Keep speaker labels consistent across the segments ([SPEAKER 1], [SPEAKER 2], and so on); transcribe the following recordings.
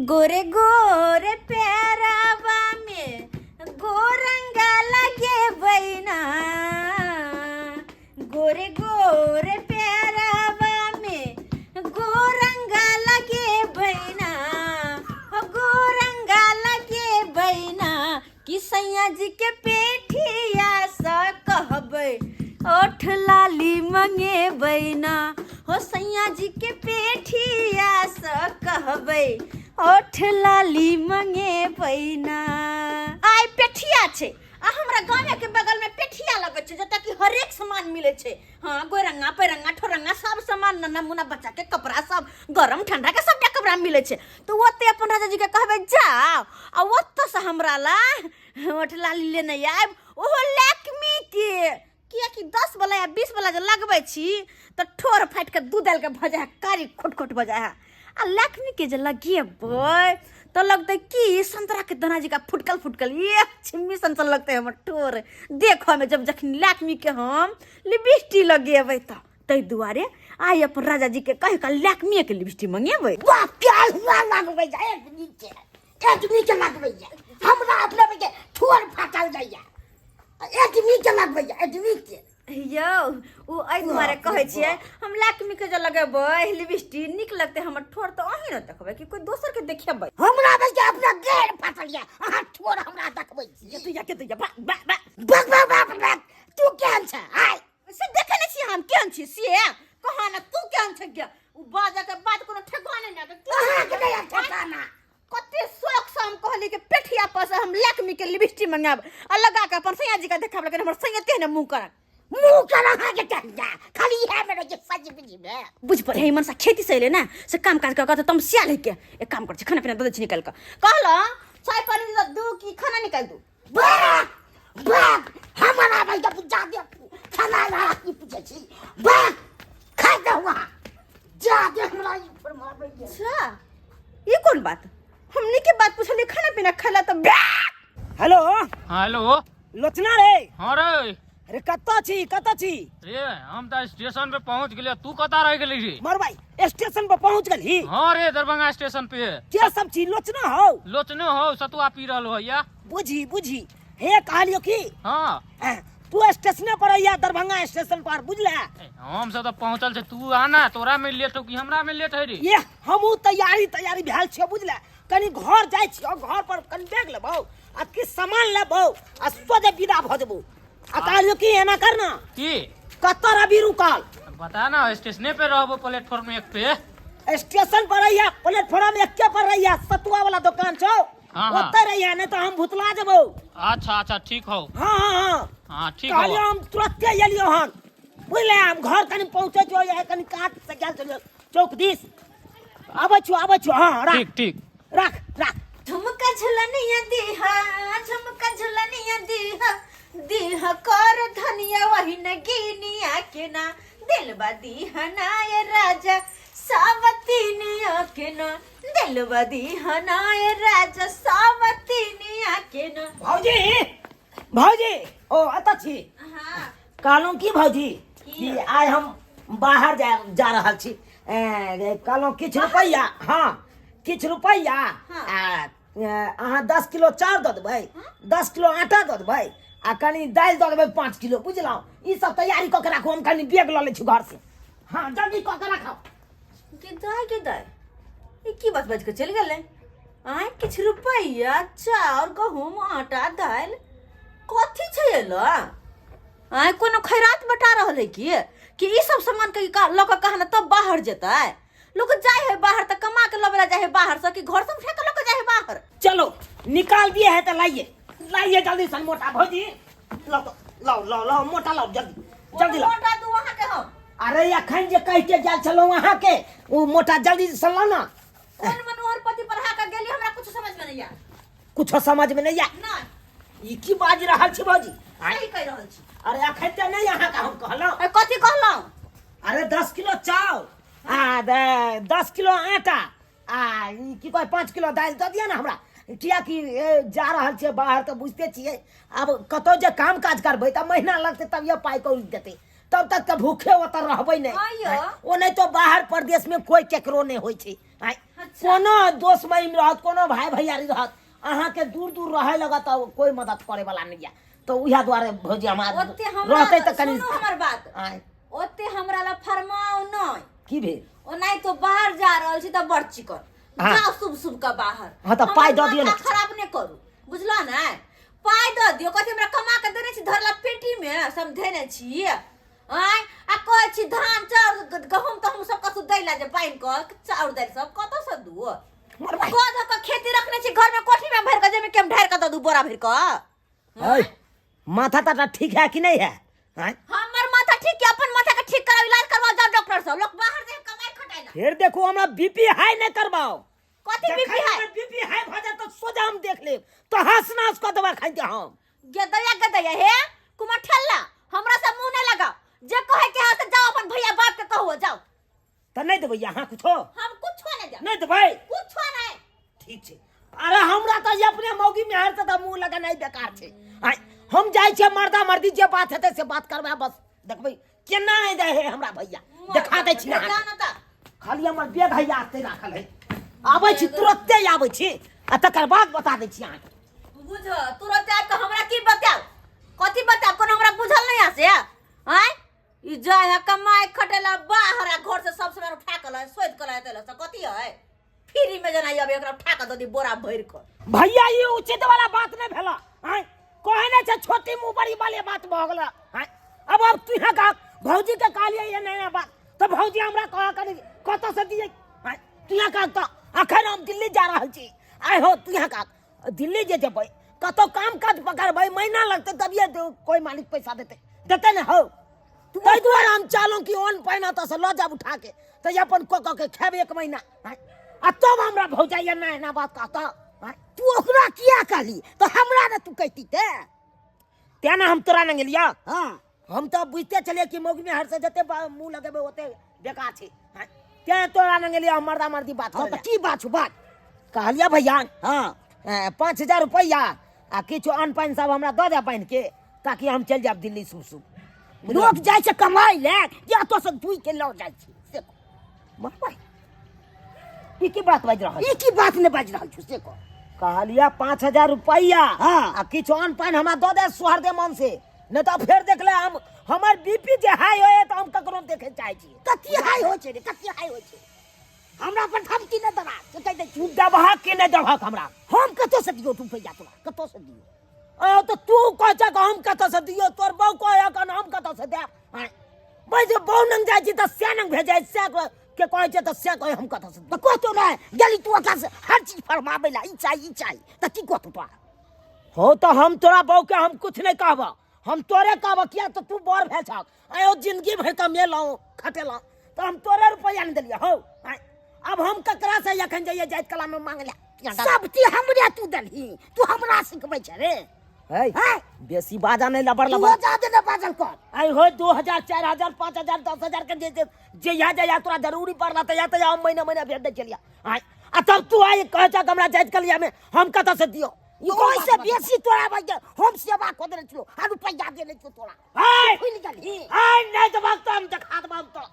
[SPEAKER 1] गोरे गोरे पेरावा में गोरंगा लगे बैना, गोरे गोरे पेरावा में गोरंगा लगे बैना, हो गोरंगा लगे बैना कि सैया जी के पेठिया स कहबै ओठ लाली मंगेबै ना, हो सैया जी के पेठिया स कहबै ओठ लाली मंगेबै ना। आइ पेठिया छै आ हमरा गामे के बगल में पेठिया लगै छै, जतऽ कि हरेक सामान मिलै छै। हाँ, गोरंगा पैरंगा ठोरंगा सब सामान, नन्ना मुन्ना बच्चा के कपड़ा सब, गरम ठंडा के सबटा कपड़ा मिलै छै। तऽ ओते अपन राजा जी के कहबै जाओ आ ओतऽ से हमरा ला ओठ लाली लेने आयब, ओहो लैक्मी के, कियाकि 10 वाला या 20 वाला जे लगबै छी तऽ ठोर फाटि कऽ दूध डालि कऽ भऽ जाइ है, कारी खोट खोट भऽ जाइ है। आ लैक्मी के जे लगेबै तऽ लगतै कि संतरा के दाना जकाँ फुटकल फुटकल ये छिम्मी सन सन लगतै हमर ठोर देखऽमे, जब जखन लैक्मी के हम लिपस्टिक लगेबै। तऽ ताहि दुआरे आइ अपन राजा जी के कहि कऽ लैक्मीए के लिपस्टिक मंगेबै।
[SPEAKER 2] वाह, क्या हुआ लगबै जाय एक नीचे एक नीचे लगबै जाय, हमरा अपने के ठोर फाटल जाइया, एक नीचे लगबै जाय एक नीचे।
[SPEAKER 1] यौ, ओ एहि दुआरे कहै छियै हम लैक्मी के जे लगेबै लिपस्टिक नीक लगतै हमर ठोर, तऽ अहीं ने देखबै कि कोइ दोसर के देखेबै?
[SPEAKER 2] हमरा बस के अपना गैर फाटल या अहाँ ठोर हमरा देखबै छी।
[SPEAKER 1] के दैया, के दैया, बा बा बा।
[SPEAKER 2] बक बक बक बक, तू केहन छ आय?
[SPEAKER 1] से देखे नहि छी हम केहन छी से कहा ने, तू केहन छ गे? ओ बाजऽ के बाद कोनो ठेकाने नहि।
[SPEAKER 2] अहाँ के नहि ठेकाना।
[SPEAKER 1] कते शौक से हम कहली कि पेठिया पर से हम लैक्मी के लिपस्टिक मंगाब आ लगा के अपन सैया जी के देखाब, लेकिन हमर सैया तेहने मुंह करन।
[SPEAKER 2] मुंह कर अहाँ के कहिया खाली इएह में रहिए सज बुझि में।
[SPEAKER 1] बुझ पड़े हे मनसा खेती से एले ना से काम काज कर के तम सियाल है के एक काम कर छी, खाना पीना दऽ दै छी निकाल के। कहला चाय पानी दऽ दू कि खाना निकाल दू?
[SPEAKER 2] बाप बाप, हमरा भाई के जा दे खाना ला की पूछे छी, बाप खा दे हुआ जा दे हमरा ई फरमाबै।
[SPEAKER 1] अच्छा, ई कोन बात? हमनी के बात पूछलिए खाना पीना खाला तऽ
[SPEAKER 3] हेलो।
[SPEAKER 4] हाँ, हेलो।
[SPEAKER 3] लोचना रे।
[SPEAKER 4] हाँ रे।
[SPEAKER 3] अरे कतऽ छी, कतऽ छी?
[SPEAKER 4] रे हम तऽ स्टेशन पे पहुंच गेलियै, तू कतऽ रह गेली रे?
[SPEAKER 3] मर भाई, स्टेशन पर पहुंच गेलही?
[SPEAKER 4] हाँ रे, दरभंगा स्टेशन पे।
[SPEAKER 3] के सब छी? लोचना हौ?
[SPEAKER 4] लोचनो हौ, सतुआ पी रहल हो या।
[SPEAKER 3] बुझी बुझी, हे कहलियो की,
[SPEAKER 4] हाँ,
[SPEAKER 3] तू स्टेशने पर अइया, दरभंगा स्टेशन पर, बुझले?
[SPEAKER 4] हम सब तऽ पहुंचल छै, तू आना। तोरा में लेट हो कि हमरा में लेट है रे?
[SPEAKER 3] ये हमहूँ तैयारी तैयारी भेल छियो, बुझले? कनी घर जाइ छियो, घर पर कनी देख लेबौ आ किछु सामान लेबौ आ सोझे विदा भऽ जेबौ। आ कहलियो की, एना कर ना।
[SPEAKER 4] की?
[SPEAKER 3] कतऽ रवि रुकल?
[SPEAKER 4] बता ना, स्टेशने पे रहबो, प्लेटफॉर्म 1 पे।
[SPEAKER 3] स्टेशन पर रहिया, प्लेटफॉर्म 1 पर रहिया, सतुआ वाला दुकान छौ।
[SPEAKER 4] हाँ, हाँ।
[SPEAKER 3] ओतै रहिया, नहीं तो हम भुतला जेबौ।
[SPEAKER 4] अच्छा अच्छा, ठीक हो।
[SPEAKER 3] हाँ हाँ हाँ।
[SPEAKER 4] हाँ, ठीक हो।
[SPEAKER 3] कहलियो हम तुरंते एलियो हन, बुझले? हम घर कनी पहुँचे छियो, या कनी कात से गेल छलियो चौक दिस, आबै छियो, आबै छियो। हाँ, राख।
[SPEAKER 4] ठीक ठीक।
[SPEAKER 3] राख राख।
[SPEAKER 1] झुमका झुलनिया दीहा, झुमका झुलनिया दीहा, दीहा कर धनिया वही न गिनिया के ना दिलबा दीहा नाय राजा सावतीनिया के ना दिलबा दीहा नाय राजा सावतीनिया के ना।
[SPEAKER 3] भौजी, भौजी, ओ एतऽ छी?
[SPEAKER 1] हाँ।
[SPEAKER 3] कहलहुँ की भौजी कि आइ हम बाहर जा जा रहल छी, कहलहुँ किछु रुपैआ, हाँ किछु रुपैआ।
[SPEAKER 1] हाँ।
[SPEAKER 3] आ अहाँ 10 किलो चाउर दऽ देबै, 10 किलो आटा दऽ देबै आ कनि दालि दऽ देबै 5 किलो, बुझलहुँ? ई सब तैयारी कऽ के राखू, हम कनि बैग लऽ लै छी घरसँ। हाँ, जल्दी कऽ के राखब।
[SPEAKER 1] गे दाय, गे दाय, ई की बात बाजि कऽ चलि गेलै? आँय, किछु रुपैआ, चाउर, गहूम, आटा, दालि कथी छै एलो? आँय, कोनो खैरात बटा रहल है की कि ई सब सामान के लऽ कऽ कहाँ तब बाहर जेतै? लोक जाइ है बाहर तऽ कमा के लबे ला जाइ है बाहर से कि घर से उठा के लऽ के जाइ है बाहर?
[SPEAKER 3] चलो निकाल दिए है तो लाइए लाइए जल्दी सन मोटा। भौजी, लाओ तो, लाओ लाओ लाओ मोटा, लाओ जल्दी जल्दी लाओ।
[SPEAKER 1] मोटा दू अहाँ के हम।
[SPEAKER 3] अरे अखन जे कह के गेल छलहुँ अहाँ के ओ मोटा, जल्दी सन लाओ ना।
[SPEAKER 1] कोन मनोहर पति पढ़ा के गेली, हमरा कुछ समझ में नहीं आयल।
[SPEAKER 3] कुछो समझ में नहीं आयल?
[SPEAKER 1] नहीं।
[SPEAKER 3] ई की बाजि रहल छी भौजी?
[SPEAKER 1] सही कहि रहल छी।
[SPEAKER 3] अरे अखन तऽ नहीं अहाँ के हम कहलहुँ।
[SPEAKER 1] अरे कथी कहलहुँ?
[SPEAKER 3] अरे 10 किलो चाउर आ 10 किलो आटा आ ई की कहै 5 किलो दालि दऽ दिअ ने हमरा, किएकि जा रहल छियै बाहर तऽ बुझिते छियै, आब कतहु जे काम काज करबै तऽ महीना लगतै तभिए पाइ कौड़ी देतै। तब तक तऽ भूखे ओतऽ रहबै नहि।
[SPEAKER 1] हाँ यौ।
[SPEAKER 3] ओ नहि तो बाहर परदेश में कोई केकरो नहि होइ छै। आँय,
[SPEAKER 1] अच्छा।
[SPEAKER 3] कोनो दोस्त महिम रहत, कोनो भाई भैयारी रहत, अहाँके दूर दूर रहे लगत तऽ कोई मदद करे वाला नहीं है। तो उएह दुआरे भौजी हमरा
[SPEAKER 1] ओते हमरा
[SPEAKER 3] रहतै तऽ कनि
[SPEAKER 1] सुनू हमर बात।
[SPEAKER 3] आँय,
[SPEAKER 1] ओते हमरा ला फरमाउ नहि।
[SPEAKER 3] की भेल?
[SPEAKER 1] ओनाहि तो बाहर जा रहल छी तऽ बड़ चिकन।
[SPEAKER 3] हाँ।
[SPEAKER 1] जाओ शुभ शुभ के बाहर।
[SPEAKER 3] हाँ, तऽ पाइ दऽ
[SPEAKER 1] हमर
[SPEAKER 3] दियौ ने।
[SPEAKER 1] माथा खराब नहि करू, बुझलो ने? पाइ दऽ दियौ। कथी हमरा कमा के देने छी धरला पेटी में सब धेने छी? आँय, आ कहै छी धान चाउर गहूम तहूम सब कतौ दै ला जे पानि कऽ चाउर दालि सब कतौ से दू?
[SPEAKER 3] मर भाई।
[SPEAKER 1] कऽ धऽ कऽ खेती रखने छी घर में कोठी में भरि कऽ, जाहिमे कि हम ढारि कऽ दऽ दू बोरा भरि कऽ।
[SPEAKER 3] ऐ, माथा ताथा ठीक है कि नहीं है? आँय?
[SPEAKER 1] हमर माथा ठीक है, अपन माथा के ठीक कराओ, इलाज करवाओ, जाओ डॉक्टर से। लोग बाहर जाए कमाई खटाई ला।
[SPEAKER 3] फिर देखो हमरा बीपी हाई नहीं करवाओ।
[SPEAKER 1] कथी बीपी
[SPEAKER 3] जखन
[SPEAKER 1] हाई?
[SPEAKER 3] हमर बीपी हाई भऽ जायत तऽ सोझा हम देख लेब, तो हंस नास कऽ देबा खाइ के हम।
[SPEAKER 1] गदया गदया हे कुमार ठल्ला, हमरा से मुंह नहीं लगाओ। जे कहे के है से जाओ अपन भैया बाप के कहो जाओ।
[SPEAKER 3] तऽ नहीं देबै अहाँ कुछो?
[SPEAKER 1] हम कुछो नहीं देब।
[SPEAKER 3] नहीं देबै?
[SPEAKER 1] कुछो नहीं।
[SPEAKER 3] ठीक छै। अरे हमरा तऽ अपने मौगी मेहर से तऽ मुंह लगेनाइ बेकार छै। आँय, हम जाइ छियै मर्दा मर्दी जे बात हेतै से बात करबै, बस देखबै केना नहि जाइ है हमरा भैया। देखा दै छी अहाँके।
[SPEAKER 1] जा ना तऽ।
[SPEAKER 3] खाली हमर बैग है आते राखल है, आबै छी तुरते आबै छी आ तकर बाद बता दै छी अहाँके।
[SPEAKER 1] बुझ तुरंत आबि कऽ हमरा की बताउ? कथी बताउ? कोनो हमरा बुझल नहीं है से? आँय, ई जाय है कमाए खटेला बाहर आ घर से सब सामान उठा कऽ लए शोधि कऽ लए से कथी है? फ्री में जेना अबै एकरा उठा कऽ दऽ दी बोरा भरि कऽ।
[SPEAKER 3] भैया ई उचित वाला बात नहीं भेला। आँय, कहे नहीं छै छोटी मुँह बड़ी वाले बात भऽ गेल। आँय, अब तू यहाँ कह भौजी के कहलियै ये नया बात तऽ भौजी हमरा कह कनि कतऽ से दियै? आँय, तू यहाँ कह तऽ अखन हम दिल्ली जा रहल छी। आँय हो, तू यहाँ कह दिल्ली जे जेबै कतौ काम काज पकड़बै महीना लगतै तभिए कोई मालिक पैसा देतै, देतै ने हौ? ताहि दुआरे हम चाहलहुँ कि अन्न पानि ओतऽ से लऽ जायब उठा के तऽ अपन कऽ कऽ के खायब एक महीना। आँय, आ तब हमरा भौजाइ एना एना बात कहता। आँय,
[SPEAKER 2] तू ओकरा किया कहली तऽ हमरा ने तू कहती ते?
[SPEAKER 3] तें ने हम तोरा लग एलियऽ।
[SPEAKER 2] हाँ।
[SPEAKER 3] हम तऽ बुझिते छलियै कि मौगी मेहर से जते मुँह लगेबै ओते बेकार छै। आँय, तें तोरा लग एलियऽ हम मर्दा मर्दी बात
[SPEAKER 2] हाँ,
[SPEAKER 3] करै
[SPEAKER 2] तऽ
[SPEAKER 3] लए।
[SPEAKER 2] की बात छौ बात?
[SPEAKER 3] कहलियै भैया।
[SPEAKER 2] हाँ।
[SPEAKER 3] 5000 रुपैआ आ किछु अन्न पानि सब हमरा दऽ दे बान्हि के, ताकि हम चलि जायब दिल्ली शुभ शुभ।
[SPEAKER 2] लोक जाइ छै कमाइ लए, या तो से दुई के लऽ जाइ छै से कह।
[SPEAKER 3] मरबै। ई की बात बाजि रहल?
[SPEAKER 2] ई की बात नहि बाजि रहल छौ से कह।
[SPEAKER 3] कहलियै 5000 रुपैआ
[SPEAKER 2] हाँ।
[SPEAKER 3] आ किछु अन्न पानि हमरा दऽ दे सोहर दे मन से, नहि तऽ फेर देख ले हम हमर बीपी जे हाई होय तऽ हम ककरो देखै चाहै छी।
[SPEAKER 2] कथी हाई होइ छै रे? कथी हाई होइ छै? हमरा पर धमकी नहि देबा से कहि दै छी।
[SPEAKER 3] तू देबहक कि नहि देबहक हमरा?
[SPEAKER 2] हम कतऽ से दियौ रुपैआ तोरा? कतऽ से दियौ?
[SPEAKER 3] आ तऽ तू कहै छह कि हम कतऽ से दियौ, तोर बहू कहै कि हम कतऽ से देब। आँय, भाइ जे बहू नंग जाइ छी तऽ से नंग भेजै, से के कहै छै तऽ से कहै हम कतऽ से
[SPEAKER 2] तऽ कहतो नहि गेली तू ओकरा से हर चीज फरमाबै ला, ई चाही ई चाही, तऽ की कहतो तोरा?
[SPEAKER 3] हो तऽ हम तोरा बहू के हम कुछ नहि कहबह, हम तोरे कहबह, किया तऽ तू बड़ भेल छह। आयो जिंदगी भरि कमेलहुँ खटेलहुँ तऽ हम तोरे रुपैआ नहि देलियै हौ। आँय, अब हम ककरा से एखन जइयै जाइत कला में मांग ले?
[SPEAKER 2] सब चीज हमरे तू देलही, तू हमरा सिखबै छै रे।
[SPEAKER 3] है,
[SPEAKER 2] है?
[SPEAKER 3] बेसी बाजा नहीं लबर
[SPEAKER 2] तू
[SPEAKER 3] लबर।
[SPEAKER 2] जादे ने बाजल कर।
[SPEAKER 3] आइ हो 2000 4000 5000 10000 के जे जे जहिया जहिया तोरा जरूरी पड़ला तहिया तहिया हम महीना महीना भेज दै छलियै। आइ आ तब तू आइ कहै छह कि हमरा जाइत कलिया में हम कतऽ से दियौ?
[SPEAKER 2] ई ओहिसँ बेसी तोरा भाई हम सेवा कऽ देने छियौ आ रुपैआ देने छियौ तोरा।
[SPEAKER 3] आइ
[SPEAKER 2] भूलि गेलही?
[SPEAKER 3] आइ नहि देबहक तऽ हम देखा देबह, हम तऽ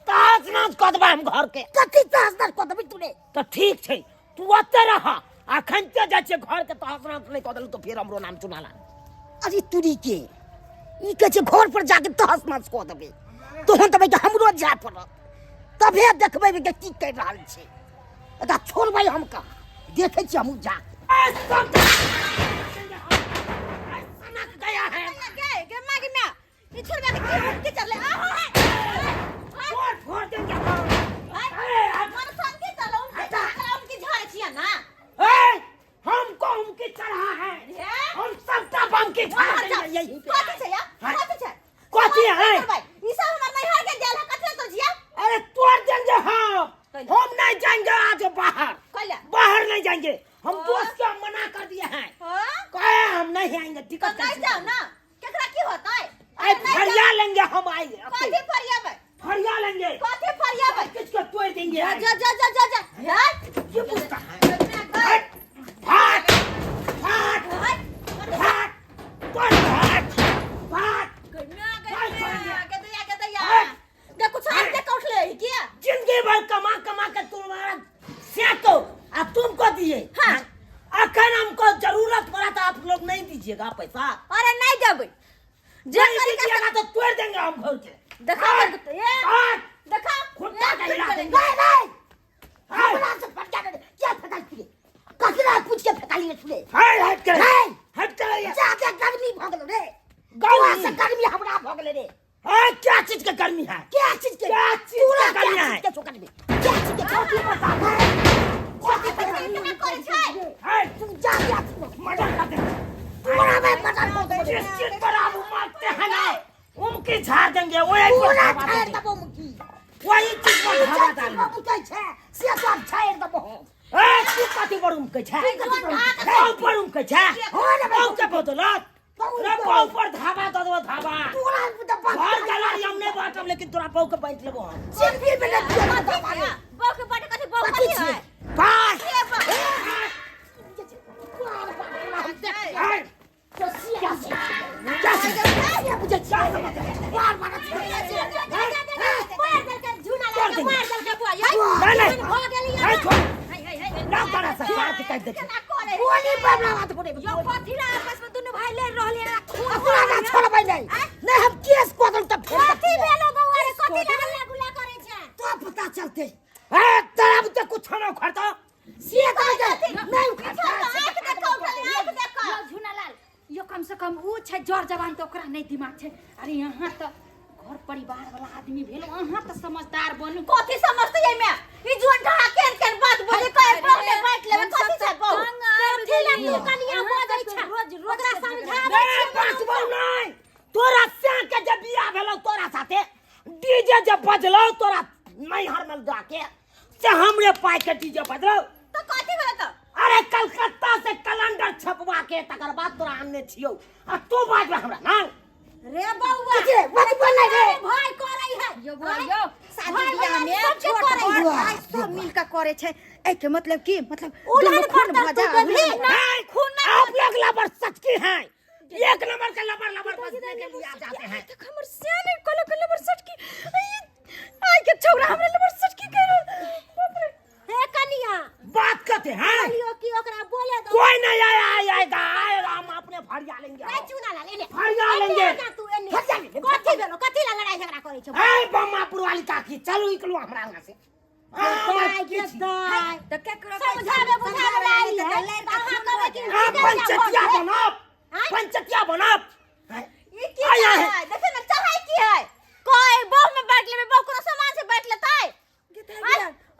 [SPEAKER 3] तहस नहस कऽ देबह हम घर के।
[SPEAKER 2] कथी तहस नहस कऽ देबही तू रे?
[SPEAKER 3] तऽ ठीक छै, तू ओतऽ रह, अखन ते जाइ छियै घर के तहस नहस नहि कऽ देलहुँ तऽ फेर हमरो नाम चुना ला।
[SPEAKER 2] अरे तुरी के ई कहै छै घर पर जाके तहस नहस कऽ देबै, तहन तऽ भाई हमरो जाय पड़त, तभे देखबै कि की करि रहल छै। एकरा छोड़बै हम कहाँ? देखै छियै हमहूँ जाके।
[SPEAKER 3] सनक गया है।
[SPEAKER 1] गे गे माँ गे माँ, ई छोड़बा के की हुक्की चले? आहो है।
[SPEAKER 3] फोड़ फोड़ देंगे हम। अरे,
[SPEAKER 1] मन शांति चलो, उनके चलो, उनकी झाड़े छिया ना।
[SPEAKER 3] ए, हमको उनकी चढ़ा है।
[SPEAKER 1] हे?
[SPEAKER 3] हम सबटा बम की चढ़ा
[SPEAKER 1] बाहर जाओ।
[SPEAKER 3] देंगे यहीं पे।
[SPEAKER 1] कथी छै या?
[SPEAKER 3] हाँ।
[SPEAKER 1] कथी छै?
[SPEAKER 3] कथी है?
[SPEAKER 1] ई सब हमर नैहर के देल है, कथी तो जिया?
[SPEAKER 3] अरे तोड़ देंगे हम।
[SPEAKER 1] कैला?
[SPEAKER 3] हम नहीं जाएंगे आज बाहर।
[SPEAKER 1] कैला?
[SPEAKER 3] बाहर नहीं जाएंगे हम।
[SPEAKER 1] हाँ।
[SPEAKER 3] दोस्त के मना कर दिए हैं।
[SPEAKER 1] हाँ?
[SPEAKER 3] कहे हम नहीं आएंगे,
[SPEAKER 1] तो
[SPEAKER 3] टिकट
[SPEAKER 1] नहीं
[SPEAKER 3] कैंसिल
[SPEAKER 1] जाओ
[SPEAKER 3] कर।
[SPEAKER 1] ना, केकरा की होतै?
[SPEAKER 3] आइ
[SPEAKER 1] अरे नहीं
[SPEAKER 3] फरिया
[SPEAKER 1] जाओ।
[SPEAKER 3] लेंगे हम आइ।
[SPEAKER 1] कथी फरियाबै?
[SPEAKER 3] फरिया लेंगे।
[SPEAKER 1] कथी फरियाबै?
[SPEAKER 3] किछ के तोड़ देंगे।
[SPEAKER 1] जा जा जा जा जा जा यार,
[SPEAKER 3] ये पूछता है। हट हट हट हट तोड़, हट हट। आप लोग नहीं दीजिएगा पैसा।
[SPEAKER 1] अरे नहीं देबै जे
[SPEAKER 3] नहीं
[SPEAKER 1] तरीका से
[SPEAKER 3] दीजिएगा तो तोड़ देंगे हम घर के।
[SPEAKER 1] देखा
[SPEAKER 3] काट,
[SPEAKER 1] ए
[SPEAKER 3] काट,
[SPEAKER 1] देखा
[SPEAKER 3] खुट्टा के हिला देंगे।
[SPEAKER 2] नहीं नहीं
[SPEAKER 3] हाय,
[SPEAKER 2] हमरा से फटका दे क्या फेंकाई छुले ककरा पूछ के फेंकाली छुले
[SPEAKER 3] हाय, हट कर
[SPEAKER 2] नहीं।
[SPEAKER 3] हट कर ये।
[SPEAKER 2] जाके गर्मी भऽ गेलो रे।
[SPEAKER 3] गर्मी?
[SPEAKER 2] तोरा से गर्मी हमरा भऽ गेलै रे।
[SPEAKER 3] हाय, क्या चीज के गर्मी है?
[SPEAKER 2] क्या चीज के?
[SPEAKER 3] क्या चीज
[SPEAKER 2] तोरा
[SPEAKER 3] के गर्मी
[SPEAKER 2] क्या
[SPEAKER 3] है?
[SPEAKER 2] चीज के छौ गर्मी? क्या चीज के?
[SPEAKER 3] कथी बता
[SPEAKER 2] कथी के
[SPEAKER 1] केना करै छै?
[SPEAKER 3] हाय,
[SPEAKER 2] तू जा जा तू
[SPEAKER 3] मर्डर कर देंगे।
[SPEAKER 2] तोरा में मर्डर कर देबो।
[SPEAKER 3] जिस चीज पर आप मारते हैं ना उनकी झाड़ देंगे, वही पर
[SPEAKER 2] पूरा
[SPEAKER 3] धावा
[SPEAKER 2] झाड़
[SPEAKER 3] देंगे।
[SPEAKER 2] देबो मुकी।
[SPEAKER 3] वही चीज पर
[SPEAKER 2] तू
[SPEAKER 3] धावा
[SPEAKER 2] जे चीज
[SPEAKER 3] डालेंगे।
[SPEAKER 2] पर मुकै छै से सब झाड़ देबो हम।
[SPEAKER 3] ए, तू कथी पर उमकै छै?
[SPEAKER 2] तू कथी पर उमकै छै?
[SPEAKER 3] पाँव पर उमकै छै?
[SPEAKER 2] हो रे भाई।
[SPEAKER 3] पाँव के बदौलत
[SPEAKER 2] पाँव
[SPEAKER 3] रे
[SPEAKER 2] के
[SPEAKER 3] पाँव पर धावा दऽ देबो धावा।
[SPEAKER 2] तोरा तऽ बाप
[SPEAKER 3] घर गलारी हम नहि बाँटब लेकिन तोरा पाँव के बाँटि लेबो हम।
[SPEAKER 2] जिंदगी में नहि दियौ
[SPEAKER 1] कथी
[SPEAKER 2] धावा रे।
[SPEAKER 1] छै? बौह के बाटे कथी बौह
[SPEAKER 2] कथी
[SPEAKER 1] कथी
[SPEAKER 2] छियै?
[SPEAKER 1] है?
[SPEAKER 3] बस।
[SPEAKER 1] के बौह?
[SPEAKER 3] हाय, क्या से? नहीं, नहीं। नहीं, छोड़। ना तोरा से काट के काटि दै छै।
[SPEAKER 2] गोली पर बात करे।
[SPEAKER 1] यो कथी ला आपस में दुनू भाई लड़ रहले है? खून
[SPEAKER 2] ओकरा ना छोड़बै नहीं नहीं हम केस कऽ देब तऽ फेर
[SPEAKER 1] कथी भेलो बौआ रे? कथी ला हल्ला गुल्ला करै छै?
[SPEAKER 2] तो पता चलते।
[SPEAKER 3] ए, तोरा बुते कुछ ना उखड़तो।
[SPEAKER 2] से तऽ नहीं उखड़ता।
[SPEAKER 1] आँख देखो, आँख देखो।
[SPEAKER 5] यो झुनालाल यो कम से कम ऊ छै जर जवान तऽ ओकरा नहि दिमाग छै। अरे यहाँ तऽ घर परिवार वाला आदमी भेल, अहाँ तऽ समझदार बनू।
[SPEAKER 1] कथी समझते एमे? ई जोन ढहा केन केन बात बोले कहे बहू ने बांट लेबे कथी छै बहू? कथी ला तू कनिया बजै छै?
[SPEAKER 5] रोज रोज
[SPEAKER 1] ओकरा
[SPEAKER 5] के झगड़ा।
[SPEAKER 1] समझाबै
[SPEAKER 3] ए,
[SPEAKER 1] छियै।
[SPEAKER 3] बाँचबौ नहि। तोरा श्याम के जब बियाह भेलौ तोरा साथे डीजे जब बजलौ तोरा नैहर में जाके से हमरे पाइ के डीजे बजलौ।
[SPEAKER 1] तऽ कथी भेलै तऽ?
[SPEAKER 3] अरे कलकत्ता से कैलेंडर छपवा के तकर बाद तोरा आनने छियौ आ तू बाजबे हमरा ना।
[SPEAKER 1] रे बौआ
[SPEAKER 2] कथी रे? बजबै नहि रे।
[SPEAKER 1] भाई करै है।
[SPEAKER 5] यो बौआ यो
[SPEAKER 6] शादी
[SPEAKER 1] भाई
[SPEAKER 6] बियाह
[SPEAKER 1] बहिन
[SPEAKER 6] में
[SPEAKER 1] सबके
[SPEAKER 6] छोट
[SPEAKER 1] करै
[SPEAKER 6] बड़
[SPEAKER 1] है।
[SPEAKER 6] भाई सब मिल के करे छै। एहिके मतलब की मतलब
[SPEAKER 1] उधार
[SPEAKER 6] दुनू खून
[SPEAKER 1] पर
[SPEAKER 6] भऽ
[SPEAKER 1] तू
[SPEAKER 6] जा।
[SPEAKER 1] देबही?
[SPEAKER 3] नहीं,
[SPEAKER 1] खून नहीं।
[SPEAKER 3] आप लोग लबर सच की हैं, एक नंबर के लबर लबर बजने के लिए आ जाते हैं।
[SPEAKER 5] तक हमर सियाने कहलक लबर सटकी आइ के छौरा हमरा लबर सटकी कह रहल। बाप रे।
[SPEAKER 1] हे कनिया
[SPEAKER 3] बात करते हैं।
[SPEAKER 1] कहलियो कि ओकरा बोले दो।
[SPEAKER 3] कोई नहीं आया आएगा आएगा हम अपने फरिया लेंगे।
[SPEAKER 1] नहीं चुना ला लेने
[SPEAKER 3] फरिया लेंगे।
[SPEAKER 1] एने तू एने कथी भेलो? कथी ला लड़ाई झगड़ा करै छौ?
[SPEAKER 3] ए बम्मापुर वाली काकी चलू निकलो हमरा यहाँ से।
[SPEAKER 1] दाइ गे दाइ।
[SPEAKER 6] तऽ केकरो
[SPEAKER 1] समझाबे बुझाबे ला आइल है। अहाँ कहबै कि
[SPEAKER 3] आप पंचतिया बनाब, पंचतिया बनाब।
[SPEAKER 1] ई की
[SPEAKER 3] आया है।
[SPEAKER 1] है? देखियौ ने चाहै की है? कोई बहू में बांट लेबै, बहू कोनो सामान से बांट लेतै?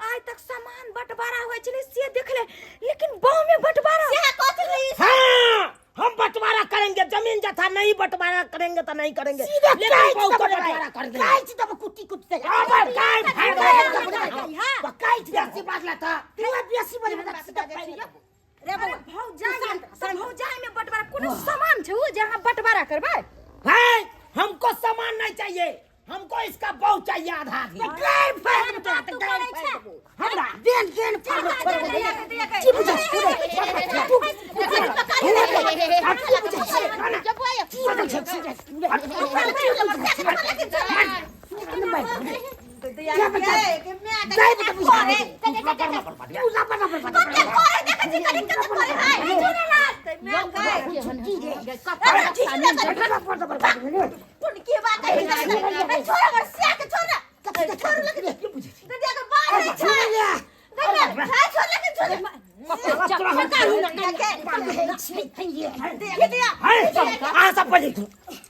[SPEAKER 5] आइ तक सामान बंटवारा होइ छलै से देखले, लेकिन बहू में बंटवारा
[SPEAKER 1] से कथी ले ई?
[SPEAKER 3] हाँ, हम बंटवारा करेंगे, जमीन जथा नहीं बंटवारा करेंगे तो नहीं करेंगे,
[SPEAKER 2] सीधे
[SPEAKER 3] लेकिन
[SPEAKER 2] काटि
[SPEAKER 3] बहू को
[SPEAKER 2] देबै।
[SPEAKER 3] बंटवारा कर देंगे।
[SPEAKER 2] काटि देबै कुट्टी कुट्टी।
[SPEAKER 3] हाँ, बस, काटि,
[SPEAKER 2] काटि
[SPEAKER 3] काटि,
[SPEAKER 2] देबै।
[SPEAKER 3] काटि,
[SPEAKER 1] हाँ।
[SPEAKER 2] काटि देबै। बेसी बाजला तऽ तू बेसी बजबै तऽ सीधा काटि देबै।
[SPEAKER 1] रे बौआ
[SPEAKER 5] भौजाई तऽ भौजाई में बंटवारा कोनो सामान छै उ जे अहाँ बंटवारा करबै?
[SPEAKER 3] है, हमको सामान नहीं चाहिए, हमको इसका बहू चाहिए आधा आधी।
[SPEAKER 2] गैर फाड़ देबै तोरा तऽ
[SPEAKER 1] तू
[SPEAKER 2] गैर
[SPEAKER 1] करै
[SPEAKER 2] फाड़ि
[SPEAKER 1] छै।
[SPEAKER 2] देबौ।
[SPEAKER 3] हमरा
[SPEAKER 2] देन देन फाड़ देबै, छोड़ि देबै। की बुझै छी तू? तू की बुझै छी? तू लबर लबर बजबै।
[SPEAKER 3] है, अहाँ सब पहिले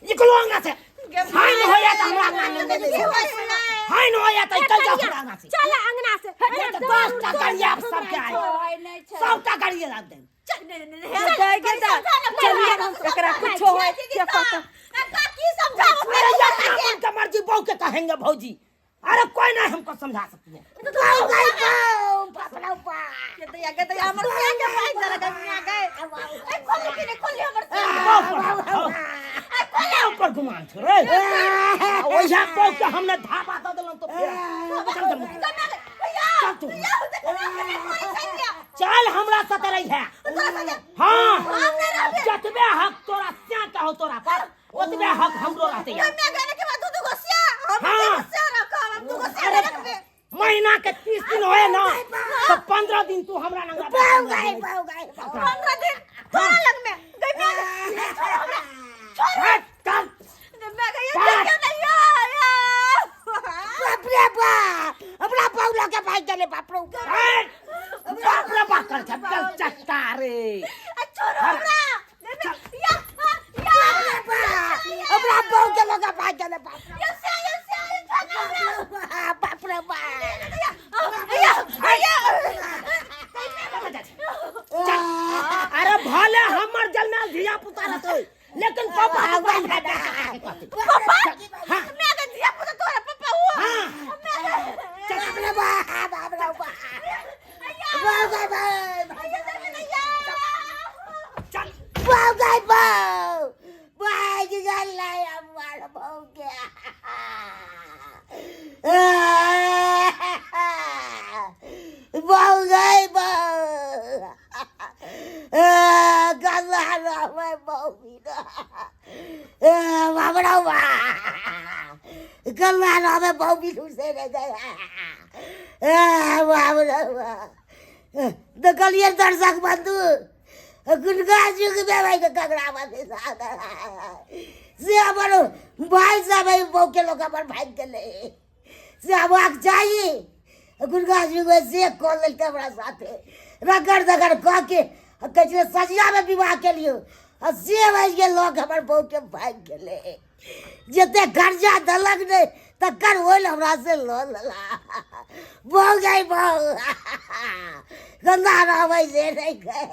[SPEAKER 3] निकलो अंगना से। हाय न होया तऽ हमरा अंगना में नहि बैसू। हाय न होया तऽ चल जाओ हमरा अंगना से।
[SPEAKER 1] चल अंगना से।
[SPEAKER 3] 10टा गाड़ी आप सबके आए, सबटा गाड़ी लाग देब।
[SPEAKER 6] एकरा कुछो होय के पता।
[SPEAKER 3] अरे अपना मन के मर्जी बहू के कहेंगे भौजी। अरे कोई नहीं हमको समझा सकती है। बहू पर गुमान छो रे। ओझा बहू के हमने धाबा दऽ देलहुँ तो फेर चल चल चल तू चल हमरा साथे रही है। हाँ, जतबे हक तोरा स्या के हो तोरा पर ओतबे हक हमरो रहते। हाँ। महीना के 30 दिन होए ना तो 15 दिन तू हमरा नंगा
[SPEAKER 2] बहु गई, बहु गई।
[SPEAKER 1] 15 दिन तोरा लग में गई।
[SPEAKER 2] गेलै बाप रे।
[SPEAKER 3] बाप रे बाप कर चल चट्टा रे।
[SPEAKER 1] आ छोड़ो हमरा। या या
[SPEAKER 2] हमरा बहु के लोग भाग गेलै बाप रे।
[SPEAKER 1] या से या से छोड़ो हमरा।
[SPEAKER 2] बाप रे बाप।
[SPEAKER 1] या या।
[SPEAKER 3] अरे भले हमर जलमेल धिया पुता रहतै लेकिन पापा
[SPEAKER 1] पापा मैं के धिया पुता तोरा पापा हुआ।
[SPEAKER 2] बाप रे बाप, बाप रे बाप, बाप रे बाप।
[SPEAKER 3] चल
[SPEAKER 2] बहु गई बहु भाग गेलै हमर बहु के। बहु गई बहु गंगा रहबै बहु बिना। बाप रे बाप, गंगा रहबै बहु बिनु से नहि गया। बाप रे बाप, देखलियै दर्शक बंधु, गुनगा जुग में भाई के कगरा बंधे से हमर भाई सब बहु के लोग हमर भागि गेलै से आबक चाही। गुनगा जुग में से कऽ लेलकै हमरा साथे रगड़ दगड़ कऽ के कहै छलै सजियामे विवाह केलियौ आ से भागि गेल लोग हमर बहु के भागि गेलै। जते कर्जा देलक नहि तकर ओहि हमरा से लऽ लेला। बहु गई बहु गंदा रहबै से नहि गई।